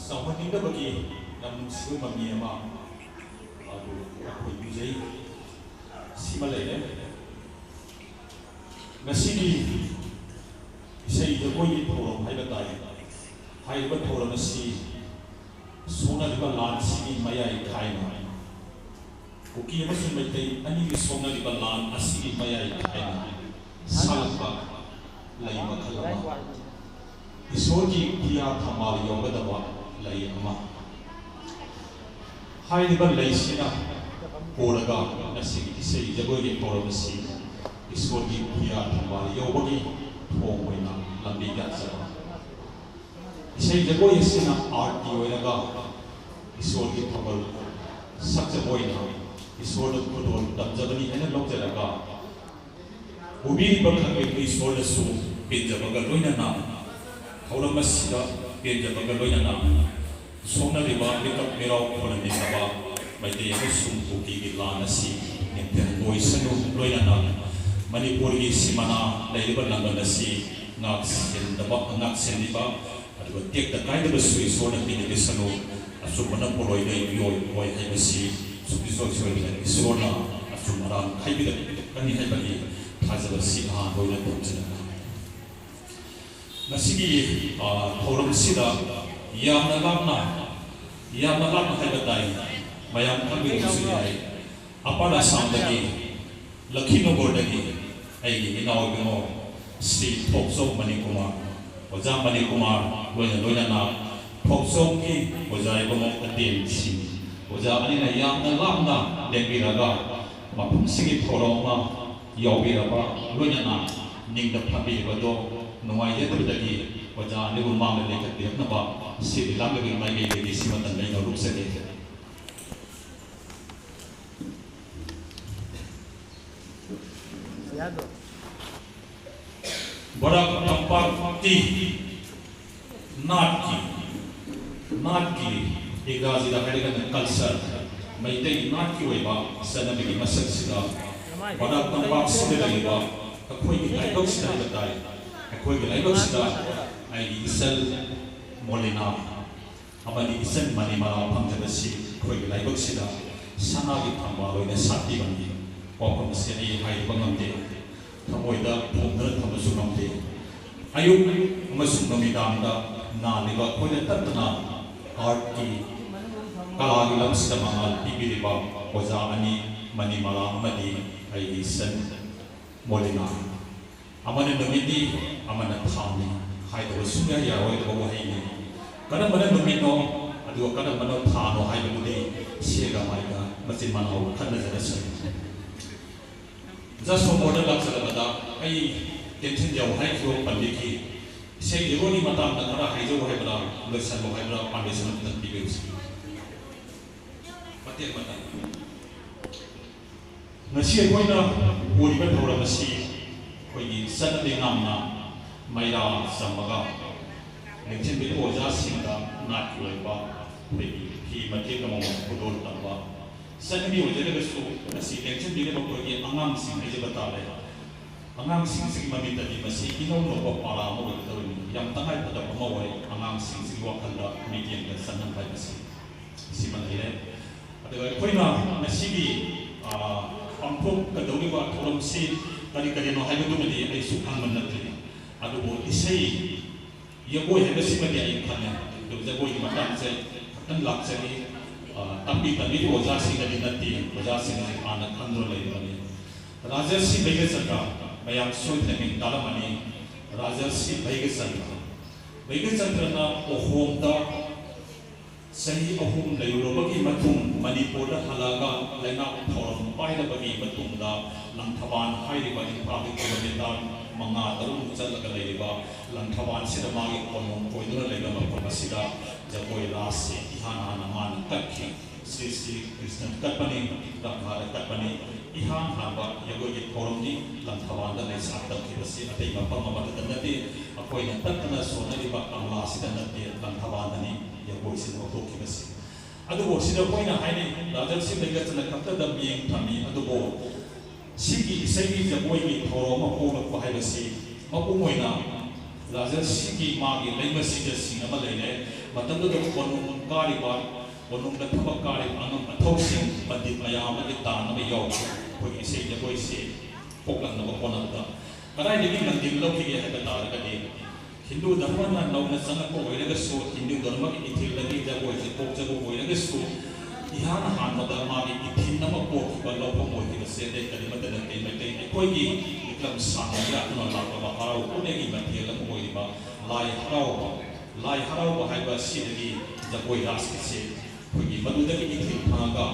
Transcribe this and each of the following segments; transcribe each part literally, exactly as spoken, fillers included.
ꯆꯥꯎꯍꯟꯅꯤꯡꯗꯕꯒꯤ ꯌꯥꯝ ꯅꯨꯡꯁꯤꯕ ꯃꯃꯤ ꯑꯃ ꯑꯗꯨ ꯑꯩꯈꯣꯏ ꯎꯖꯩ꯫ ꯁꯤꯃ ꯂꯩꯔꯦ꯫ ꯉꯁꯤꯒꯤ ꯏꯁꯩ ꯖꯒꯣꯏꯒꯤ ꯊꯧꯔꯝ ꯍꯥꯏꯕ ꯇꯥꯏ꯫ ꯍꯥꯏꯔꯤꯕ ꯊꯧꯔꯝ ꯑꯁꯤ ꯁꯣꯛꯅꯔꯤꯕ ꯂꯥꯟꯁꯤꯒꯤ ꯃꯌꯥꯏ ꯊꯥꯏꯅ ꯀꯨꯀꯤ ꯑꯃꯁꯨꯡ ꯃꯩꯇꯩ ꯑꯅꯤꯒꯤ ꯁꯣꯛꯅꯔꯤꯕ ꯂꯥꯟ ꯑꯁꯤꯒꯤ ꯃꯌꯥꯏ ꯊꯥꯏꯅ ꯁꯥꯠꯂꯛꯄ ꯂꯩ ꯃꯈꯜ ꯑꯃ, ꯏꯁꯣꯔꯒꯤ ꯈꯨꯌꯥ ꯊꯝꯕꯥꯜ ꯌꯧꯒꯗꯕ ꯂꯩ ꯑꯃ꯫ ꯍꯥꯏꯔꯤꯕ ꯂꯩꯁꯤꯅ ꯄꯨꯔꯒ ꯉꯁꯤꯒꯤ ꯏꯁꯩ ꯖꯒꯣꯏꯒꯤ ꯊꯧꯔꯝ ꯑꯁꯤ ꯏꯁꯣꯔꯒꯤ ꯈꯨꯌꯥ ꯊꯝꯕꯥꯜ ꯌꯧꯕꯒꯤ ꯊꯣꯡ ꯑꯣꯏꯅ ꯂꯝꯕꯤ ꯌꯥꯠꯆꯕ꯫ ꯏꯁꯩ ꯖꯒꯣꯏ ꯑꯁꯤꯅ ꯑꯥꯔꯠꯀꯤ ꯑꯣꯏꯔꯒ ꯏꯁꯣꯔꯒꯤ ꯊꯧꯒꯜ ꯁꯛꯆꯕ ꯑꯣꯏꯅ ꯏꯁꯣꯔꯗ ꯈꯨꯗꯣꯜ ꯇꯝꯖꯕꯅꯤ ꯍꯥꯏꯅ ꯂꯧꯖꯔꯒ, ꯎꯕꯤꯔꯤꯕ ꯈꯪꯕꯤꯔꯤꯕ ꯏꯁꯣꯔꯗꯁꯨ ꯄꯦꯟꯖꯕꯒ ꯂꯣꯏꯅꯅ, ꯊꯧꯔꯝ ꯑꯁꯤꯗ ꯄꯦꯟꯖꯕꯒ ꯂꯣꯏꯅꯅ ꯁꯣꯛꯅꯔꯤꯕ ꯃꯤꯀꯞ ꯃꯤꯔꯥꯎ ꯈꯣꯜꯍꯟꯅꯤꯡꯂꯕ ꯃꯩꯇꯩ ꯑꯃꯁꯨꯡ ꯀꯨꯀꯤꯒꯤ ꯂꯥꯟ ꯑꯁꯤ ꯅꯤꯡꯊꯤꯅ ꯂꯣꯏꯁꯅꯨ, ꯂꯣꯏꯅꯅ ꯃꯅꯤꯄꯨꯔꯒꯤ ꯁꯤꯃꯥꯅꯥ ꯂꯩꯔꯤꯕ ꯂꯝꯗꯝ ꯑꯁꯤ ꯉꯥꯛꯁꯦꯟꯗꯕ, ꯉꯥꯛꯁꯦꯟꯕꯤꯕ, ꯑꯗꯨꯒ ꯇꯦꯛꯇ ꯀꯥꯏꯗꯕꯁꯨ ꯏꯁꯣꯔꯅ ꯄꯤꯅꯕꯤꯁꯅꯨ꯫ ꯑꯆꯨꯝꯕꯅ ꯄꯣꯠꯂꯣꯏꯗ ꯏꯑꯣꯏ ꯑꯣꯏ ꯍꯥꯏꯕꯁꯤ ꯁꯨꯡꯁꯣꯏ ꯁꯣꯏꯗꯅ ꯏꯁꯣꯔꯅ ꯑꯆꯨꯝ ꯑꯔꯥꯟ ꯈꯥꯏꯕꯤꯔꯛꯀꯅꯤ ꯍꯥꯏꯕꯒꯤ ꯊꯥꯖꯕꯁꯤ ꯑꯍꯥꯟꯕ ꯑꯣꯏꯅ ꯊꯝꯖꯅꯤꯡꯏ꯫ ꯉꯁꯤꯒꯤ, ꯑ, ꯊꯧꯔꯝꯁꯤꯗ ꯌꯥꯝꯅ ꯂꯥꯞꯅ, ꯌꯥꯝꯅ ꯂꯥꯞꯅ ꯍꯥꯏꯕ ꯇꯥꯏ, ꯃꯌꯥꯝ ꯈꯪꯕꯤꯔꯝꯕꯁꯨ ꯌꯥꯏ, ꯑꯄꯔ ꯑꯁꯥꯝꯗꯒꯤ, ꯂꯈꯤꯅꯣꯒꯔꯗꯒꯤ ꯑꯩꯒꯤ ꯏꯅꯥꯎ ꯏꯕꯨꯡꯉꯣ ꯁ꯭ꯔꯤ ꯊꯣꯛꯆꯣꯝ ꯃꯅꯤꯀꯨꯃꯥꯔ, ꯑꯣꯖꯥ ꯃꯅꯤꯀꯨꯃꯥꯔ, ꯂꯣꯏꯅ ꯂꯣꯏꯅꯅ ꯊꯣꯛꯆꯣꯝꯒꯤ ꯑꯣꯖꯥ ꯏꯕꯨꯡꯉꯣ ꯑꯇꯦꯟ ꯁꯤꯡ, ꯑꯣꯖꯥ ꯑꯅꯤꯅ ꯌꯥꯝꯅ ꯂꯥꯞꯅ ꯂꯦꯡꯕꯤꯔꯒ ꯃꯐꯝꯁꯤꯒꯤ ꯊꯧꯔꯝ ꯑꯃ ꯌꯥꯎꯕꯤꯔꯕ, ꯂꯣꯏꯅꯅ ꯅꯤꯡꯗ ꯐꯝꯕꯤꯔꯤꯕꯗꯣ ꯅꯨꯡꯉꯥꯏꯖꯗꯕꯗꯒꯤ ꯑꯣꯖꯥ ꯑꯅꯤꯕꯨ ꯃꯥꯡꯗ ꯂꯦꯡꯈꯠꯄꯤꯔꯛꯅꯕ ꯁꯤꯔꯤ ꯂꯥꯡꯂꯕꯒꯤ ꯃꯥꯏꯀꯩꯗꯒꯤ ꯁꯤꯃꯇꯪ ꯑꯩ ꯂꯧꯔꯨꯖꯒꯦ꯫ ꯕꯔꯥꯛ ꯇꯝꯄꯥꯛꯇꯤ ꯅꯥꯠꯀꯤ, ꯅꯥꯠꯀꯤ, ꯏꯪꯒ꯭ꯔꯥꯖꯤꯗ ꯍꯥꯏꯔꯒꯅ ꯀꯜꯆꯔ, ꯃꯩꯇꯩ ꯅꯥꯠꯀꯤ ꯑꯣꯏꯕ ꯆꯠꯅꯕꯤꯒꯤ ꯃꯁꯛꯁꯤꯗ ꯕꯔꯥꯛ ꯇꯝꯄꯥꯛꯁꯤꯗ ꯂꯩꯔꯤꯕ ꯑꯩꯈꯣꯏꯒꯤ ꯂꯥꯏꯕꯛꯁꯤꯗ ꯍꯥꯏꯕ ꯇꯥꯏ, ꯑꯩꯈꯣꯏꯒꯤ ꯂꯥꯏꯕꯛꯁꯤꯗ ꯑꯩꯒꯤ ꯏꯆꯜ ꯃꯣꯂꯤꯅꯥ, ꯑꯃꯗꯤ ꯏꯆꯟ ꯃꯅꯤꯃꯥꯂꯥ ꯐꯪꯖꯕꯁꯤ ꯑꯩꯈꯣꯏꯒꯤ ꯂꯥꯏꯕꯛꯁꯤꯗ ꯁꯅꯥꯒꯤ ꯊꯝꯕꯥꯜ ꯑꯣꯏꯅ ꯁꯥꯠꯄꯤꯕꯅꯤ꯫ ꯋꯥꯐꯝ ꯑꯁꯤ ꯑꯩ ꯍꯥꯏꯕ ꯉꯝꯗꯦ, ꯊꯃꯣꯏꯗ ꯐꯣꯡꯗꯨꯅ ꯊꯝꯕꯁꯨ ꯉꯝꯗꯦ꯫ ꯑꯌꯨꯛ ꯑꯃꯁꯨꯡ ꯅꯨꯃꯤꯗꯥꯡꯗ ꯅꯥꯜꯂꯤꯕ ꯑꯩꯈꯣꯏꯗ ꯇꯠꯇꯅ ꯑꯥꯔꯠꯀꯤ, ꯀꯂꯥꯒꯤ ꯂꯝꯁꯤꯗ ꯃꯉꯥꯜ ꯄꯤꯕꯤꯔꯤꯕ ꯑꯣꯖꯥ ꯑꯅꯤ, ꯃꯅꯤꯃꯥꯂꯥ ꯑꯃꯗꯤ ꯑꯩꯒꯤ ꯏꯆꯟ ꯃꯣꯂꯤꯅꯥ꯫ ꯑꯃꯅ ꯅꯨꯃꯤꯠꯅꯤ, ꯑꯃꯅ ꯊꯥꯅꯤ ꯍꯥꯏꯗꯕ ꯁꯨꯡꯌꯥ ꯌꯥꯔꯣꯏꯗꯕ ꯋꯥꯍꯩꯅꯤ꯫ ꯀꯔꯝꯕꯅ ꯅꯨꯃꯤꯠꯅꯣ ꯑꯗꯨꯒ ꯀꯔꯝꯕꯅ ꯊꯥꯅꯣ ꯍꯥꯏꯕꯗꯨꯗꯤ ꯁꯦꯒ ꯃꯥꯏꯒ ꯃꯆꯤꯟ ꯃꯅꯥꯎ ꯈꯟꯅꯖꯔꯁꯅꯨ꯫ ꯑꯣꯖꯥ ꯁꯣꯃꯣꯔꯗ ꯂꯥꯛꯆꯔꯕꯗ ꯑꯩ ꯇꯦꯟꯁꯤꯟꯖꯧ ꯍꯥꯏꯈꯤꯕ ꯄꯟꯕꯤꯈꯤ꯫ ꯏꯁꯩ ꯖꯒꯣꯏꯒꯤ ꯃꯇꯥꯡꯗ ꯈꯔ ꯍꯥꯏꯖꯧ ꯍꯥꯏꯕ꯭ꯔꯥ, ꯂꯣꯏꯁꯜꯂꯣ ꯍꯥꯏꯕ꯭ꯔꯥ, ꯄꯥꯟꯗꯦꯁꯟ ꯑꯃꯇꯪ ꯄꯤꯕꯤꯌꯨ꯫ ꯃꯇꯦꯛ ꯃꯇꯦꯛ꯫ ꯉꯁꯤ ꯑꯩꯈꯣꯏꯅ ꯎꯔꯤꯕ ꯊꯧꯔꯝ ꯑꯁꯤ ꯑꯩꯈꯣꯏꯒꯤ ꯆꯠꯅꯕꯤ ꯉꯥꯛꯅ ꯃꯩꯔꯥ ꯆꯝꯃꯒ ꯂꯦꯡꯁꯤꯟꯕꯤꯔꯤꯕ ꯑꯣꯖꯥꯁꯤꯡꯗ ꯅꯥꯠꯀꯤ ꯑꯣꯏꯕ ꯑꯩꯈꯣꯏꯒꯤ ꯐꯤ ꯃꯇꯦꯛ ꯑꯃꯃꯝ ꯈꯨꯗꯣꯜ ꯇꯝꯕ ꯆꯠꯅꯕꯤ ꯑꯣꯏꯖꯔꯒꯁꯨ, ꯉꯁꯤ ꯂꯦꯡꯁꯤꯟꯕꯤꯔꯤꯕ ꯑꯩꯈꯣꯏꯒꯤ ꯑꯉꯥꯡꯁꯤꯡ ꯍꯥꯏꯖꯕ ꯇꯥꯔꯦ꯫ ꯑꯉꯥꯡꯁꯤꯡꯁꯤꯒꯤ ꯃꯃꯤꯠꯇꯗꯤ ꯃꯁꯤ ꯏꯅꯧ ꯅꯧꯕ ꯄꯥꯔꯥ ꯑꯃ ꯑꯣꯏꯒꯗꯧꯔꯤꯕꯅꯤ꯫ ꯌꯥꯝ ꯇꯉꯥꯏ ꯐꯗꯕ ꯑꯃ ꯑꯣꯏ ꯑꯉꯥꯡꯁꯤꯡꯁꯤꯒꯤ ꯋꯥꯈꯜꯗ ꯃꯤꯠꯌꯦꯡꯗ ꯆꯪꯍꯟꯕ ꯍꯥꯏꯕꯁꯤ꯫ ꯁꯤꯃ ꯂꯩꯔꯦ꯫ ꯑꯗꯨꯒ ꯑꯩꯈꯣꯏꯅ ꯉꯁꯤꯒꯤ, ꯑ, ꯄꯥꯡꯊꯣꯛꯀꯗꯧꯔꯤꯕ ꯊꯧꯔꯝꯁꯤ ꯀꯔꯤ ꯀꯔꯤꯅꯣ ꯍꯥꯏꯕꯗꯨꯃꯗꯤ ꯑꯩꯁꯨ ꯈꯪꯕ ꯅꯠꯇ꯭ꯔꯤ꯫ ꯑꯗꯨꯕꯨ ꯏꯁꯩ ꯖꯒꯣꯏ ꯍꯥꯏꯕꯁꯤꯃꯗꯤ ꯑꯩ ꯈꯪꯉꯦ꯫ ꯑꯗꯨ ꯖꯒꯣꯏꯒꯤ ꯃꯇꯥꯡꯁꯦ ꯈꯛꯇꯪ ꯂꯥꯛꯆꯔꯤ꯫ ꯑ, ꯇꯥꯛꯄꯤ ꯇꯝꯕꯤꯕ ꯑꯣꯖꯥꯁꯤꯡꯅꯗꯤ ꯅꯠꯇꯦ, ꯑꯣꯖꯥꯁꯤꯡꯅꯁꯨ ꯍꯥꯟꯅ ꯈꯪꯗꯨꯅ ꯂꯩꯔꯕꯅꯤ꯫ ꯔꯥꯖꯔꯁꯤ ꯕꯩꯒꯆꯟꯗ꯭ꯔ, ꯃꯌꯥꯝ ꯁꯣꯏꯗꯅ ꯃꯤꯡ ꯇꯥꯔꯝꯃꯅꯤ꯫ ꯔꯥꯖꯔꯁꯤ ꯕꯩꯒꯆꯟꯗ꯭ꯔ꯫ ꯕꯩꯒꯆꯟꯗ꯭ꯔꯅ ꯑꯍꯣꯝꯗ ꯆꯍꯤ ꯑꯍꯨꯝ ꯂꯩꯔꯨꯔꯕꯒꯤ ꯃꯇꯨꯡ ꯃꯅꯤꯄꯨꯔꯗ ꯍꯜꯂꯛꯑꯒ ꯂꯩꯉꯥꯛ ꯊꯧꯔꯝ ꯄꯥꯏꯔꯕꯒꯤ ꯃꯇꯨꯡꯗ ꯂꯪꯊꯕꯥꯜ ꯍꯥꯏꯔꯤꯕ ꯏꯝꯐꯥꯜꯗꯒꯤ ꯀꯤꯂꯣꯃꯤꯇꯔ ꯃꯉꯥ ꯇꯔꯨꯛꯃꯨꯛ ꯆꯠꯂꯒ ꯂꯩꯔꯤꯕ ꯂꯪꯊꯕꯥꯜꯁꯤꯗ ꯃꯥꯒꯤ ꯀꯣꯅꯨꯡ ꯑꯣꯏꯗꯨꯅ ꯂꯩꯕ ꯃꯐꯝ ꯑꯁꯤꯗ ꯖꯒꯣꯏ ꯔꯥꯁꯁꯦ ꯏꯍꯥꯟ ꯍꯥꯟꯅ ꯃꯥꯅ ꯀꯠꯈꯤ꯫ ꯁ꯭ꯔꯤ ꯁ꯭ꯔꯤ ꯀ꯭ꯔꯤꯁꯅ ꯀꯠꯄꯅꯤ, ꯔꯥꯙꯥꯗ ꯀꯠꯄꯅꯤ꯫ ꯏꯍꯥꯟ ꯍꯥꯟꯕ ꯖꯒꯣꯏꯒꯤ ꯊꯧꯔꯝꯗꯤ ꯂꯪꯊꯕꯥꯜꯗ ꯂꯩꯁꯥ ꯇꯝꯈꯤꯕꯁꯤ ꯑꯇꯩ ꯃꯐꯝ ꯑꯃꯠꯇꯗ ꯅꯠꯇꯦ꯫ ꯑꯩꯈꯣꯏꯅ ꯇꯠꯇꯅ ꯁꯣꯟꯅꯔꯤꯕ ꯀꯪꯂꯥꯁꯤꯗ ꯅꯠꯇꯦ, ꯂꯪꯊꯕꯥꯜꯗꯅꯤ ꯖꯒꯣꯏꯁꯤ ꯂꯧꯊꯣꯛꯈꯤꯕꯁꯤ꯫ ꯑꯗꯨꯕꯨ ꯁꯤꯗ ꯑꯩꯈꯣꯏꯅ ꯍꯥꯏꯅꯩ, ꯔꯥꯖꯔꯁꯤ ꯕꯩꯒꯆꯟꯗ꯭ꯔ ꯈꯛꯇꯗ ꯃꯤꯠꯌꯦꯡ ꯊꯝꯃꯤ꯫ ꯑꯗꯨꯕꯨ ꯁꯤꯒꯤ ꯏꯁꯩꯒꯤ ꯖꯒꯣꯏꯒꯤ ꯊꯧꯔꯝ ꯑꯃ ꯄꯣꯛꯂꯛꯄ ꯍꯥꯏꯕꯁꯤ ꯃꯄꯨꯡ ꯑꯣꯏꯅ ꯔꯥꯖꯔꯁꯤꯒꯤ ꯃꯥꯒꯤ ꯂꯩꯃꯁꯤꯗ ꯁꯤꯡ ꯑꯃ ꯂꯩꯔꯦ꯫ ꯃꯇꯝꯗꯨꯗ ꯀꯣꯅꯨꯡ ꯀꯥꯔꯤꯕ, ꯀꯣꯅꯨꯡꯗ ꯊꯕꯛ ꯀꯥꯔꯤꯕ ꯑꯉꯝ ꯑꯊꯧꯁꯤꯡ, ꯄꯟꯗꯤꯠ ꯃꯌꯥꯝ ꯑꯃꯒꯤ ꯇꯥꯟꯅꯕ ꯌꯥꯎꯈꯤ꯫ ꯑꯩꯈꯣꯏꯒꯤ ꯏꯁꯩ ꯖꯒꯣꯏꯁꯤ ꯄꯣꯛꯂꯛꯅꯕ ꯍꯣꯠꯅꯕꯗ ꯀꯗꯥꯏꯗꯒꯤ ꯂꯝꯖꯤꯡ ꯂꯧꯈꯤꯒꯦ ꯍꯥꯏꯕ ꯇꯥꯔꯒꯗꯤ, ꯍꯤꯟꯗꯨ ꯙꯔꯃꯅ ꯅꯧꯅ ꯆꯪꯂꯛꯄ ꯑꯣꯏꯔꯒꯁꯨ, ꯍꯤꯟꯗꯨ ꯙꯔꯃꯒꯤ ꯏꯊꯤꯜꯗꯒꯤ ꯖꯒꯣꯏꯁꯦ ꯄꯣꯛꯆꯕ ꯑꯣꯏꯔꯒꯁꯨ, ꯏꯍꯥꯟ ꯍꯥꯟꯕꯗ ꯃꯥꯒꯤ ꯏꯊꯤꯜ ꯑꯃ ꯄꯣꯛꯈꯤꯕ ꯂꯧꯐꯝ ꯑꯣꯏꯈꯤꯕꯁꯦ ꯑꯇꯩ ꯀꯔꯤꯃꯠꯇ ꯅꯠꯇꯦ, ꯃꯩꯇꯩ ꯑꯩꯈꯣꯏꯒꯤ ꯏꯀꯂꯝ ꯁꯥꯡꯅ ꯂꯥꯛꯇꯨꯅ ꯂꯥꯛꯂꯕ ꯍꯔꯥꯎ ꯀꯨꯝꯍꯩꯒꯤ ꯃꯊꯦꯜ ꯑꯃ ꯑꯣꯏꯔꯤꯕ ꯂꯥꯏ ꯍꯔꯥꯎꯕ꯫ ꯂꯥꯏ ꯍꯔꯥꯎꯕ ꯍꯥꯏꯕ ꯑꯁꯤꯗꯒꯤ ꯖꯒꯣꯏ ꯔꯥꯁꯀꯤꯁꯦ ꯑꯩꯈꯣꯏꯒꯤ ꯃꯗꯨꯗꯒꯤ ꯏꯊꯤꯜ ꯐꯪꯉꯒ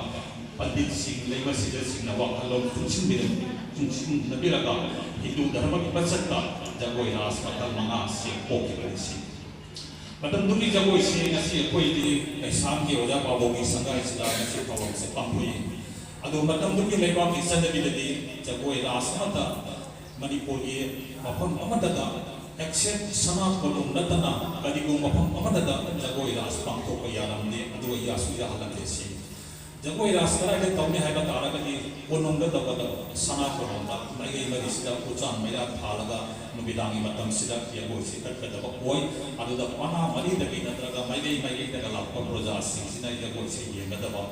ꯄꯟꯗꯤꯠꯁꯤꯡ, ꯂꯩꯃ ꯁꯤꯗꯁꯤꯡꯅ ꯋꯥꯈꯜꯂꯣꯟ ꯆꯨꯡꯁꯤꯟꯕꯤꯔ-, ꯆꯨꯡꯁꯤꯟꯅꯕꯤꯔꯒ ꯍꯤꯟꯗꯨ ꯙꯔꯃꯒꯤ ꯃꯁꯛꯇ ꯖꯒꯣꯏ ꯔꯥꯁ ꯃꯈꯜ ꯃꯉꯥꯁꯦ ꯄꯣꯛꯈꯤꯕꯅꯤ꯫ ꯁꯤ ꯃꯇꯝꯗꯨꯒꯤ ꯖꯒꯣꯏꯁꯤ ꯉꯁꯤ ꯑꯩꯈꯣꯏꯗꯤ ꯀꯩꯁꯥꯝꯒꯤ ꯑꯣꯖꯥ ꯄꯥꯕꯣꯒꯤ ꯁꯪꯒꯥꯏꯁꯤꯗ ꯉꯁꯤ ꯊꯧꯔꯝꯁꯦ ꯄꯥꯡꯊꯣꯛꯏ꯫ ꯑꯗꯨ ꯃꯇꯝꯗꯨꯒꯤ ꯂꯩꯕꯥꯛꯀꯤ ꯆꯠꯅꯕꯤꯗꯗꯤ ꯖꯒꯣꯏ ꯔꯥꯁ ꯑꯃꯠꯇ ꯃꯅꯤꯄꯨꯔꯒꯤ ꯃꯐꯝ ꯑꯃꯠꯇꯗ, except ꯁꯅꯥ ꯀꯣꯅꯨꯡ ꯅꯠꯇꯅ ꯀꯔꯤꯒꯨꯝꯕ ꯃꯐꯝ ꯑꯃꯠꯇꯗ ꯖꯒꯣꯏ ꯔꯥꯁ ꯄꯥꯡꯊꯣꯛꯄ ꯌꯥꯔꯝꯗꯦ, ꯑꯗꯨꯒ ꯌꯥꯁꯨ ꯌꯥꯍꯜꯂꯝꯗꯦ꯫ ꯁꯤ ꯖꯒꯣꯏ ꯔꯥꯁ ꯀꯗꯥꯏꯗ ꯇꯧꯅꯤ ꯍꯥꯏꯕ ꯇꯥꯔꯒꯗꯤ ꯀꯣꯅꯨꯡꯗ ꯇꯧꯒꯗꯕ, ꯁꯅꯥ ꯀꯣꯅꯨꯡꯗ ꯃꯥꯏꯀꯩ ꯃꯔꯤꯁꯤꯗ ꯎꯆꯥꯟ ꯃꯩꯔꯥ ꯊꯥꯜꯂꯒ ꯅꯨꯃꯤꯗꯥꯡꯒꯤ ꯃꯇꯝꯁꯤꯗ ꯖꯒꯣꯏꯁꯤ ꯀꯠꯀꯗꯕ ꯑꯣꯏ꯫ ꯑꯗꯨꯗ ꯄꯅꯥ ꯃꯔꯤꯗꯒꯤ ꯅꯠꯇ꯭ꯔꯒ ꯃꯥꯏꯀꯩ ꯃꯥꯏꯀꯩꯗꯒ ꯂꯥꯛꯄ ꯄ꯭ꯔꯖꯥꯁꯤꯡꯁꯤꯅ ꯖꯒꯣꯏꯁꯤ ꯌꯦꯡꯒꯗꯕ꯫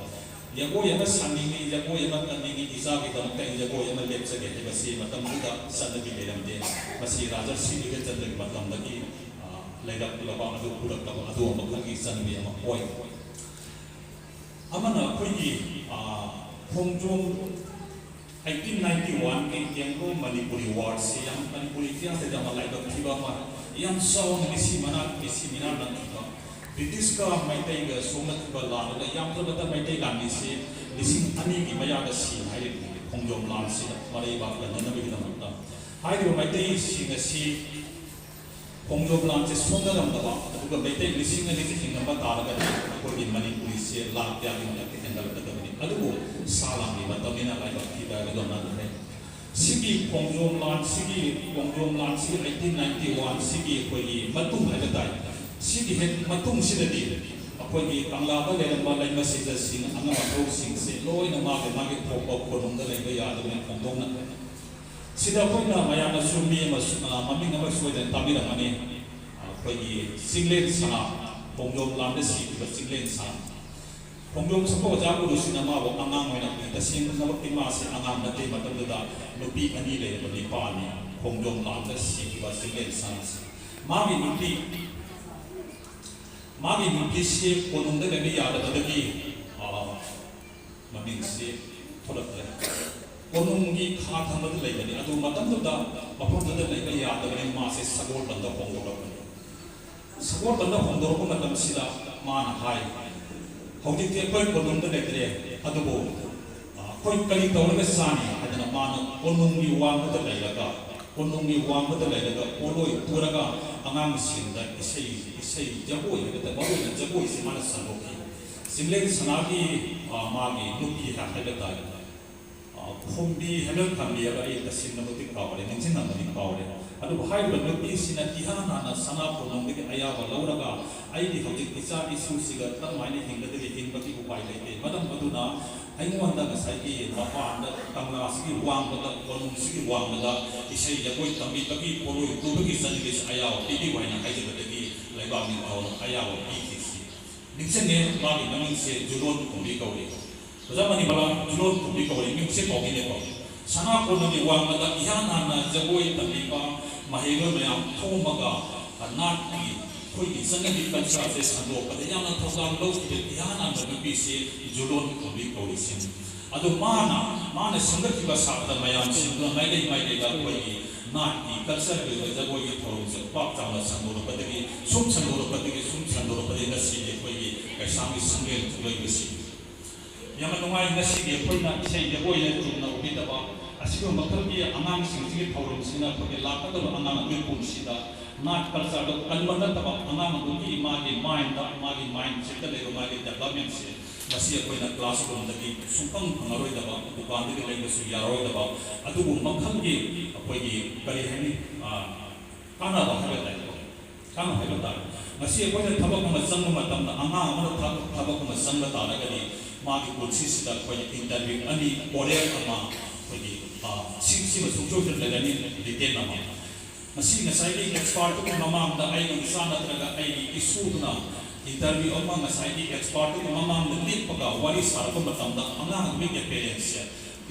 ꯖꯒꯣꯏ ꯑꯃ ꯁꯥꯅꯤꯡꯉꯤ, ꯖꯒꯣꯏ ꯑꯃ ꯇꯝꯅꯤꯡꯉꯤ, ꯏꯆꯥꯒꯤꯗꯃꯛꯇ ꯑꯩ ꯖꯒꯣꯏ ꯑꯃ ꯂꯦꯞꯆꯒꯦ ꯍꯥꯏꯕꯁꯤ ꯃꯇꯝꯗꯨꯗ ꯆꯠꯅꯕꯤ ꯂꯩꯔꯝꯗꯦ꯫ ꯃꯁꯤ ꯔꯥꯖꯥ ꯁꯤꯕꯤꯒ ꯆꯟꯗ꯭ꯔꯒꯤ ꯃꯇꯝꯗꯒꯤ, ꯑ, ꯂꯩꯔꯛꯂꯕ, ꯑꯗꯨ ꯄꯨꯔꯛꯂꯕ ꯑꯗꯨꯒꯨꯝꯕ ꯈꯔꯒꯤ ꯆꯠꯅꯕꯤ ꯑꯃ ꯑꯣꯏ꯫ ꯑꯃꯅ ꯑꯩꯈꯣꯏꯒꯤ, ꯑ, ꯈꯣꯡꯖꯣꯝ eighteen ninety-oneꯒꯤ Anglo Manipuri Warꯁꯤ ꯌꯥꯝ ꯃꯅꯤꯄꯨꯔꯤ ꯏꯇꯤꯍꯥꯁꯇ ꯌꯥꯝꯅ ꯂꯥꯏꯕꯛ ꯊꯤꯕ ꯑꯃ, ꯌꯥꯝ ꯆꯥꯎꯅ ꯃꯤꯁꯤ ꯃꯅꯥ, ꯃꯤꯁꯤ ꯃꯤꯅꯥ ꯅꯪꯈꯤꯕ꯫ ꯕ꯭ꯔꯤꯇꯤꯁꯀ ꯃꯩꯇꯩꯒ ꯁꯣꯛꯅꯈꯤꯕ ꯂꯥꯟ ꯑꯗꯨꯗ ꯌꯥꯝꯗ꯭ꯔꯕꯗ ꯃꯩꯇꯩ ꯂꯥꯟꯃꯤꯁꯤ ꯂꯤꯁꯤꯡ ꯑꯅꯤꯒꯤ ꯃꯌꯥꯗ ꯁꯤ ꯍꯥꯏꯔꯤꯕꯅꯤ, ꯈꯣꯡꯖꯣꯝ ꯂꯥꯟꯁꯤꯗ ꯃꯔꯩꯕꯥꯛ ꯀꯟꯅꯅꯕꯒꯤꯗꯃꯛꯇ꯫ ꯍꯥꯏꯔꯤꯕ ꯃꯩꯇꯩꯁꯤꯡ ꯑꯁꯤ ꯈꯣꯡꯖꯣꯝ ꯂꯥꯟꯁꯦ ꯁꯣꯛꯅꯔꯝꯗꯕ, ꯑꯗꯨꯒ ꯃꯩꯇꯩ ꯂꯤꯁꯤꯡ ꯑꯅꯤꯁꯦ ꯍꯤꯡꯉꯝꯕ ꯇꯥꯔꯒꯗꯤ ꯑꯩꯈꯣꯏꯒꯤ ꯃꯅꯤꯄꯨꯔꯤꯁꯦ ꯂꯥꯛ ꯀꯌꯥꯒꯤ ꯃꯊꯛꯇ ꯍꯦꯟꯒꯠꯂꯛꯀꯗꯕꯅꯤ꯫ ꯑꯗꯨꯕꯨ ꯁꯥ ꯂꯥꯟꯒꯤ ꯃꯇꯝꯅꯤꯅ ꯂꯥꯏꯕꯛ ꯊꯤꯕ ꯍꯥꯏꯕꯗꯣ ꯅꯠꯇ꯭ꯔꯦ꯫ ꯁꯤꯒꯤ ꯈꯣꯡꯖꯣꯝ ꯂꯥꯟꯁꯤꯒꯤ, ꯈꯣꯡꯖꯣꯝ ꯂꯥꯟꯁꯤꯒꯤ eighteen ninety-oneꯁꯤꯒꯤ ꯑꯩꯈꯣꯏꯒꯤ ꯃꯇꯨꯡ ꯍꯥꯏꯕ ꯇꯥꯏ꯫ ꯁꯤꯒꯤ ꯍꯦꯛ ꯃꯇꯨꯡꯁꯤꯗꯗꯤ ꯑꯩꯈꯣꯏꯒꯤ ꯀꯪꯂꯥꯗ ꯂꯩꯔꯝꯕ ꯂꯩꯃ ꯁꯤꯗꯁꯤꯡ, ꯑꯉꯝ ꯑꯊꯧꯁꯤꯡꯁꯦ ꯂꯣꯏꯅ ꯃꯥꯒꯤ ꯃꯥꯒꯤ ꯊꯣꯛꯄ ꯀꯣꯅꯨꯡꯗ ꯂꯩꯕ ꯌꯥꯗꯕꯅꯤ ꯈꯣꯡꯗꯣꯡꯅ꯫ ꯁꯤꯗ ꯑꯩꯈꯣꯏꯅ ꯃꯌꯥꯝꯅꯁꯨ ꯃꯤ ꯑꯃꯁꯨ, ꯑ, ꯃꯃꯤꯡ ꯑꯃ ꯁꯣꯏꯗꯅ ꯇꯥꯕꯤꯔꯝꯒꯅꯤ꯫ ꯑꯩꯈꯣꯏꯒꯤ ꯆꯤꯡꯂꯦꯟ ꯁꯅꯥ, ꯈꯣꯡꯖꯣꯝ ꯂꯥꯟꯗ ꯁꯤꯈꯤꯕ ꯆꯤꯡꯂꯦꯟ ꯁꯅꯥ꯫ ꯈꯣꯡꯖꯣꯝ ꯁꯛꯄ ꯑꯣꯖꯥ ꯒꯨꯔꯨꯁꯤꯅ ꯃꯥꯕꯨ ꯑꯉꯥꯡ ꯑꯣꯏꯅ ꯎꯏ꯫ ꯇꯁꯦꯡꯅꯃꯛꯇꯤ ꯃꯥꯁꯤ ꯑꯉꯥꯡ ꯅꯠꯇꯦ꯫ ꯃꯇꯝꯗꯨꯗ ꯅꯨꯄꯤ ꯑꯅꯤ ꯂꯩꯔꯕ ꯅꯤꯄꯥꯅꯤ꯫ ꯈꯣꯡꯖꯣꯝ ꯂꯥꯟꯗ ꯁꯤꯈꯤꯕ ꯆꯤꯡꯂꯦꯟ ꯁꯅꯥꯁꯤ꯫ ꯃꯥꯒꯤ ꯅꯨꯄꯤ, ꯃꯥꯒꯤ ꯅꯨꯄꯤꯁꯤ ꯀꯣꯅꯨꯡꯗ ꯂꯩꯕ ꯌꯥꯗꯕꯗꯒꯤ, ꯑ, ꯃꯃꯤꯡꯁꯤ ꯊꯣꯛꯂꯛꯇ꯭ꯔꯦ꯫ ꯀꯣꯅꯨꯡꯒꯤ ꯈꯥ ꯊꯪꯕꯗ ꯂꯩꯕꯅꯤ꯫ ꯑꯗꯨ ꯃꯇꯝꯗꯨꯗ ꯃꯐꯝꯗꯨꯗ ꯂꯩꯕ ꯌꯥꯗꯕꯅꯤ꯫ ꯃꯥꯁꯦ ꯁꯒꯣꯜꯕꯟꯗ ꯍꯣꯡꯗꯣꯛꯂꯛꯄꯅꯤ꯫ ꯁꯒꯣꯜꯕꯟꯗ ꯍꯣꯡꯗꯣꯔꯛꯄ ꯃꯇꯝꯁꯤꯗ ꯃꯥꯅ ꯍꯥꯏ, "ꯍꯧꯖꯤꯛꯇꯤ ꯑꯩꯈꯣꯏ ꯀꯣꯅꯨꯡꯗ ꯂꯩꯇ꯭ꯔꯦ, ꯑꯗꯨꯕꯨ, ꯑ, ꯑꯩꯈꯣꯏ ꯀꯔꯤ ꯇꯧꯔꯒ ꯆꯥꯅꯤ?" ꯍꯥꯏꯗꯅ ꯃꯥꯅ ꯀꯣꯅꯨꯡꯒꯤ ꯋꯥꯡꯃꯗ ꯂꯩꯔꯒ, ꯀꯣꯅꯨꯡꯒꯤ ꯋꯥꯡꯃꯗ ꯂꯩꯔꯒ ꯄꯣꯠꯂꯣꯏ ꯄꯨꯔꯒ ꯑꯉꯥꯡꯁꯤꯡꯗ ꯏꯁꯩ, ꯏꯁꯩ ꯖꯒꯣꯏ ꯍꯥꯏꯕ ꯇꯥꯔꯦ, ꯃꯔꯨꯑꯣꯏꯅ ꯖꯒꯣꯏꯁꯤ ꯃꯥꯅ ꯁꯟꯗꯣꯛꯈꯤ꯫ ꯆꯤꯡꯂꯦꯟ ꯁꯅꯥꯒꯤ, ꯑ, ꯃꯥꯒꯤ ꯅꯨꯄꯤ ꯍꯥꯏꯕ ꯇꯥꯔꯦ꯫ ꯑ, ꯈꯣꯝꯕꯤ ꯍꯥꯏꯕ ꯊꯝꯕꯤ ꯍꯥꯏꯕ ꯑꯩ ꯇꯁꯦꯡꯅꯃꯛꯇꯤ ꯀꯥꯎꯔꯦ, ꯅꯤꯡꯁꯤꯡꯉꯝꯕꯗꯤ ꯀꯥꯎꯔꯦ꯫ ꯑꯗꯨꯕꯨ ꯍꯥꯏꯔꯤꯕ ꯅꯨꯄꯤꯁꯤꯅ ꯏꯍꯥꯟ ꯍꯥꯟꯅ ꯁꯅꯥ ꯀꯣꯅꯨꯡꯗꯒꯤ ꯑꯌꯥꯕ ꯂꯧꯔꯒ, "ꯑꯩꯗꯤ ꯍꯧꯖꯤꯛ ꯏꯆꯥ ꯏꯁꯨꯁꯤꯒ ꯀꯔꯝꯍꯥꯏꯅ ꯍꯤꯡꯒꯗꯒꯦ? ꯍꯤꯡꯕꯒꯤ ꯎꯄꯥꯏ ꯂꯩꯇꯦ꯫ ꯃꯔꯝ ꯑꯗꯨꯅ ꯑꯩꯉꯣꯟꯗ ꯉꯁꯥꯏꯒꯤ ꯃꯄꯥꯟꯗ ꯀꯪꯂꯥꯁꯤꯒꯤ ꯋꯥꯡꯃꯗ, ꯀꯣꯅꯨꯡꯁꯤꯒꯤ ꯋꯥꯡꯃꯗ ꯏꯁꯩ ꯖꯒꯣꯏ ꯇꯝꯕꯤꯕꯒꯤ, ꯄꯣꯠꯂꯣꯏ ꯇꯨꯕꯒꯤ ꯆꯠꯅꯕꯤꯁꯤ ꯑꯌꯥꯕ ꯄꯤꯕꯤꯌꯨ" ꯍꯥꯏꯅ ꯍꯥꯏꯖꯕꯗꯒꯤ ꯂꯩꯕꯥꯛ ꯅꯤꯡꯊꯧꯅ ꯑꯌꯥꯕ ꯄꯤꯈꯤꯁꯤ꯫ ꯅꯤꯡꯁꯤꯡꯉꯦ, ꯃꯥꯒꯤ ꯃꯃꯤꯡꯁꯦ ꯖꯨꯂꯣꯟ ꯈꯣꯝꯕꯤ ꯀꯧꯏ꯫ ꯑꯣꯖꯥ ꯃꯅꯤꯕꯂꯥ, ꯖꯨꯂꯣꯟ ꯈꯣꯝꯕꯤ ꯀꯧꯏ, ꯃꯤꯡꯁꯦ ꯀꯧꯏꯅꯦꯀꯣ꯫ ꯁꯅꯥ ꯀꯣꯅꯨꯡꯒꯤ ꯋꯥꯡꯃꯗ ꯏꯍꯥꯟ ꯍꯥꯟꯅ ꯖꯒꯣꯏ ꯇꯝꯕꯤꯕ ꯃꯍꯩꯔꯣꯏ ꯃꯌꯥꯝ ꯈꯣꯝꯃꯒ, ꯅꯥꯠꯀꯤ ꯑꯩꯈꯣꯏꯒꯤ ꯆꯠꯅꯕꯤ cultureꯁꯦ ꯁꯟꯗꯣꯛꯄꯗ ꯌꯥꯝꯅ ꯊꯧꯗꯥꯡ ꯂꯧꯈꯤꯕ ꯏꯍꯥꯟ ꯍꯥꯟꯕ ꯅꯨꯄꯤꯁꯦ ꯖꯨꯂꯣꯟ ꯈꯣꯝꯕꯤ ꯀꯧꯏꯁꯤꯅꯤ꯫ ꯑꯗꯣ ꯃꯥꯅ, ꯃꯥꯅ ꯁꯦꯝꯒꯠꯈꯤꯕ ꯁꯥꯇ꯭ꯔ ꯃꯌꯥꯝꯁꯤꯡꯗꯨꯅ ꯃꯥꯏꯀꯩ ꯃꯥꯏꯀꯩꯗ ꯑꯩꯈꯣꯏꯒꯤ ꯅꯥꯠꯀꯤ cultureꯒꯤ ꯑꯣꯏꯕ ꯖꯒꯣꯏꯒꯤ ꯊꯧꯔꯝꯁꯦ ꯄꯥꯛ ꯆꯥꯎꯅ ꯁꯟꯗꯣꯔꯛꯄꯗꯒꯤ, ꯁꯨꯝ ꯁꯟꯗꯣꯔꯛꯄꯗꯒꯤ, ꯁꯨꯝ ꯁꯟꯗꯣꯔꯛꯄꯗꯒꯤ ꯉꯁꯤꯗꯤ ꯑꯩꯈꯣꯏꯒꯤ ꯀꯩꯁꯥꯝꯒꯤ ꯁꯪꯂꯦꯟ ꯊꯧꯒꯠꯂꯤꯕꯁꯤ꯫ ꯌꯥꯝꯅ ꯅꯨꯡꯉꯥꯏ꯫ ꯉꯁꯤꯒꯤ ꯑꯩꯈꯣꯏꯅ ꯏꯁꯩ ꯖꯒꯣꯏꯅ ꯆꯨꯝꯅ ꯎꯕꯤꯗꯕ, ꯑꯁꯤꯒꯨꯝꯕ ꯃꯈꯜꯒꯤ ꯑꯉꯥꯡꯁꯤꯡꯁꯤꯒꯤ ꯊꯧꯔꯝꯁꯤꯅ ꯑꯩꯈꯣꯏꯒꯤ ꯂꯥꯛꯀꯗꯕ ꯑꯉꯥꯡ ꯑꯗꯨꯒꯤ ꯄꯨꯟꯁꯤꯗ ꯅꯥꯠ cultureꯗꯣ ꯀꯟꯕ ꯅꯠꯇꯕ, ꯑꯉꯥꯡ ꯑꯗꯨꯒꯤ ꯃꯥꯒꯤ mindꯇ, ꯃꯥꯒꯤ mindsetꯇ ꯂꯩꯕ ꯃꯥꯒꯤ developmentꯁꯦ ꯃꯁꯤ ꯑꯩꯈꯣꯏꯅ classroomꯗꯒꯤ ꯁꯨꯡꯐꯪ ꯐꯪꯉꯔꯣꯏꯗꯕ, ꯗꯨꯀꯥꯟꯗꯒꯤ ꯂꯩꯕꯁꯨ ꯌꯥꯔꯔꯣꯏꯗꯕ, ꯑꯗꯨꯒꯨꯝꯕ ꯃꯈꯜꯒꯤ ꯑꯩꯈꯣꯏꯒꯤ ꯀꯔꯤ ꯍꯥꯏꯅꯤ, ꯑ, ꯀꯥꯟꯅꯕ ꯍꯥꯏꯕ ꯇꯥꯏꯀꯣ꯫ ꯀꯥꯟꯅꯕ ꯍꯥꯏꯕ ꯇꯥꯔꯦ꯫ ꯉꯁꯤ ꯑꯩꯈꯣꯏꯅ ꯊꯕꯛ ꯑꯃ ꯆꯪꯕ ꯃꯇꯝꯗ, ꯑꯉꯥꯡ ꯑꯃꯅ ꯊꯕꯛ, ꯊꯕꯛ ꯑꯃ ꯆꯪꯕ ꯇꯥꯔꯒꯗꯤ, ꯃꯥꯒꯤ ꯄꯨꯟꯁꯤꯁꯤꯗ ꯑꯩꯈꯣꯏꯅ interview ꯑꯅꯤ, oral ꯑꯃ, ꯑꯩꯈꯣꯏꯒꯤ, ꯑ, ꯁꯤ, ꯁꯤꯃ ꯁꯨꯡꯁꯣꯏ ꯁꯣꯏꯗꯅ ꯂꯩꯒꯅꯤ, written ꯑꯃ꯫ ꯉꯁꯤ ꯉꯁꯥꯏꯒꯤ expertꯇꯨꯒꯤ ꯃꯃꯥꯡꯗ ꯑꯩꯒꯤ ꯏꯆꯥ ꯅꯠꯇ꯭ꯔꯒ ꯑꯩꯒꯤ ꯏꯁꯨꯗꯨꯅ Interview ꯑꯃ ꯉꯁꯥꯏꯒꯤ expert ꯇꯨꯒꯤ ꯃꯃꯥꯡꯗ ꯂꯦꯞꯄꯒ ꯋꯥꯔꯤ ꯁꯥꯔꯛꯄ ꯃꯇꯝꯗ ꯑꯉꯥꯡ ꯑꯗꯨꯒꯤ appearance ꯁꯦ,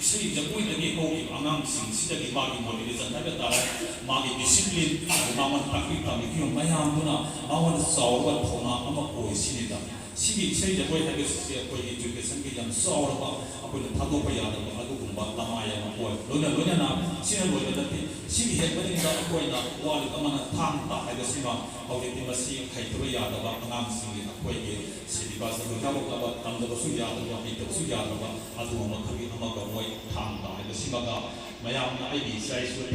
ꯏꯁꯩ ꯖꯒꯣꯏꯗꯒꯤ ꯍꯧꯈꯤꯕ ꯑꯉꯥꯡꯁꯤꯡꯁꯤꯗꯒꯤ ꯃꯥꯒꯤ motivation ꯍꯥꯏꯕ ꯇꯥꯔꯦ, ꯃꯥꯒꯤ discipline, ꯑꯗꯨ ꯃꯉꯣꯟꯗ ꯇꯥꯛꯄꯤ ꯇꯝꯕꯤꯈꯤꯕ ꯃꯌꯥꯝꯗꯨꯅ ꯃꯉꯣꯟꯗ ꯆꯥꯎꯔꯕ ꯊꯧꯅꯥ ꯑꯃ ꯑꯣꯏꯁꯤꯅꯤꯗ꯫ ꯁꯤꯒꯤ ꯏꯁꯩ ꯖꯒꯣꯏ ꯍꯥꯏꯕꯁꯤ ꯑꯩꯈꯣꯏꯒꯤ education ꯒꯤ ꯌꯥꯝ ꯆꯥꯎꯔꯕ, ꯑꯩꯈꯣꯏꯅ ꯊꯥꯗꯣꯛꯄ ꯌꯥꯗꯕ ꯑꯗꯨꯒꯨꯝꯕ ꯂꯃꯥꯏ ꯑꯃ ꯑꯣꯏ꯫ ꯂꯣꯏꯅ ꯂꯣꯏꯅꯅ ꯁꯤꯅ ꯂꯣꯏꯕ ꯅꯠꯇꯦ꯫ ꯁꯤꯒꯤ ꯍꯦꯛ ꯃꯅꯤꯡꯗ ꯑꯩꯈꯣꯏꯅ ꯋꯥꯠꯂꯤꯕ ꯑꯃꯅ ꯊꯥꯡ ꯇꯥ ꯍꯥꯏꯕꯁꯤꯃ ꯍꯧꯖꯤꯛꯇꯤ ꯃꯁꯤ ꯍꯩꯇꯕ ꯌꯥꯗꯕ ꯑꯉꯥꯡꯁꯤꯡꯒꯤ ꯑꯩꯈꯣꯏꯒꯤ syllabus ꯑꯗꯨ ꯌꯥꯎꯔꯛꯇꯕ, ꯇꯝꯗꯕꯁꯨ ꯌꯥꯗꯕ, ꯍꯩꯇꯕꯁꯨ ꯌꯥꯗꯕ ꯑꯗꯨꯒꯨꯝꯕ ꯈꯔꯒꯤ ꯑꯃꯒ ꯑꯣꯏ꯫ ꯊꯥꯡ ꯇꯥ ꯍꯥꯏꯕꯁꯤꯃꯒ ꯃꯌꯥꯝꯅ ꯑꯩꯒꯤ ꯏꯆꯥ ꯏꯁꯨ